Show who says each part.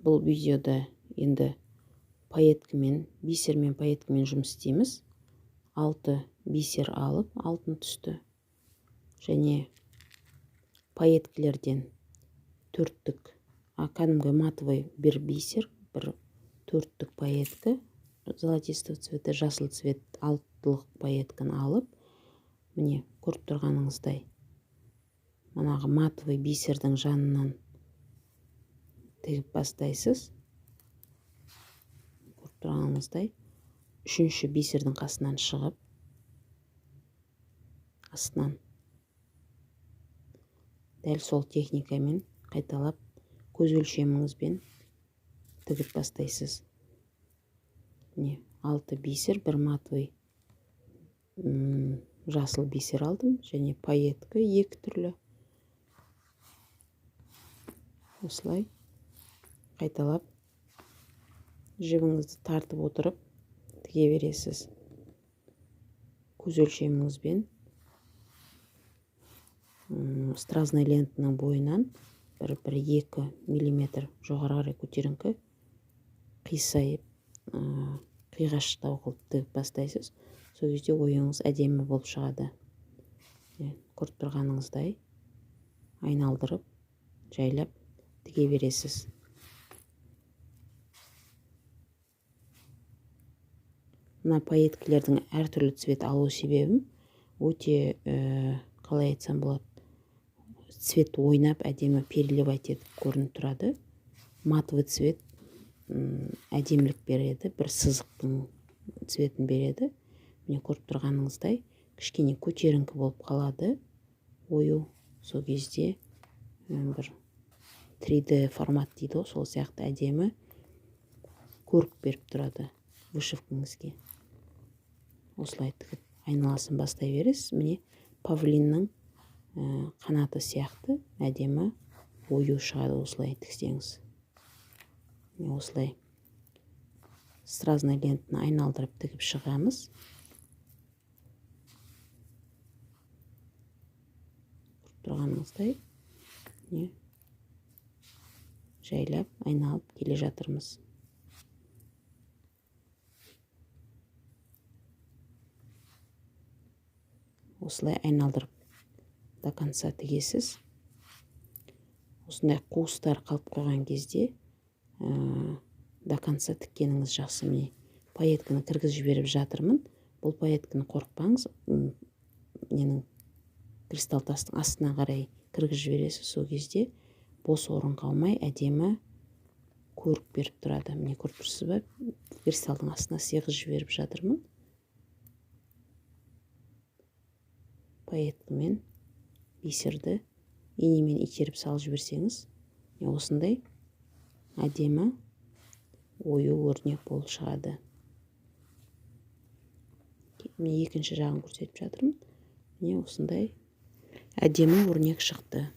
Speaker 1: Бұл видеода енді пайеткімен, бисермен, пайеткімен жұмыс істейміз. 6 бисер алып, алтын түсті және пайеткілерден төрттік, кәдімгі матовый бір бисер, бір төрттік пайеткі золотистого цвета, жасыл цвет алтылық пайеткіні алып, міне, көріп тұрғаныңыздай, манағы матовый бисердің жанынан тігіп бастайсыз. Көріп тұрғаныңыздай, үшінші бисердің қасынан шығып, астынан дәл сол техникамен қайталап, көз өлшеміңізбен тігіп бастайсыз. Міне, алты бисер, бір матовый жасыл бисер алдым және пайеткі екі түрлі. Осылай қайталап, жібіңізді тартып отырып тіге бересіз. Көз өлшеміңізбен стразный лентаның бойынан бір 2 миллиметр жоғары қарай көтеріңкі, қисайып, қиғаштау қылып тігіп бастайсыз. Сол кезде оюыңыз әдемі болып шығады. Көріп тұрғаныңыздай, айналдырып, жайлап тіге бересіз. Мына пайеткілердің әртүрлі цвет алу себебім өте, қалай айтсам болады, цвет ойнап, әдемі переливать етіп көрініп тұрады. Матовый цвет әдемілік береді, бір сызықтың цветін береді. Міне, көріп тұрғаныңыздай, кішкене көтеріңкі болып қалады ою. Сол кезде бір 3D формат дейді ғой, сол сияқты әдемі көрік беріп тұрады вышивкаңызге. Осылай тігіп, айналасын бастай бересіз. Міне, павлиннің қанаты сияқты әдемі ою шығады осылай тіксеңіз. Міне, осылай стразный лентаны айналдырып тігіп шығамыз. Көріп тұрғаныңыздай, міне, жайлап айналып келе жатырмыз. Осылай айналдырып до конца тігесіз. Осындай қуыстар қалып қойған кезде до конца тіккеніңіз жақсы. Міне, пайеткіні кіргізіп жіберіп жатырмын. Бұл пайеткіні, қорықпаңыз, ненің, кристалл тастың астына қарай кіргізіп жібересіз. Сол кезде бос орын қалмай, әдемі көрік беріп тұрады. Міне, көріп тұрсыз ба, кристалдың астына сыйғызып жіберіп жатырмын. Пайеткімен бисерді инемен итеріп салып жіберсеңіз, осындай әдемі ою өрнек болып шығады. Мен екінші жағын көрсетіп жатырмын. Міне, осындай әдемі өрнек шықты.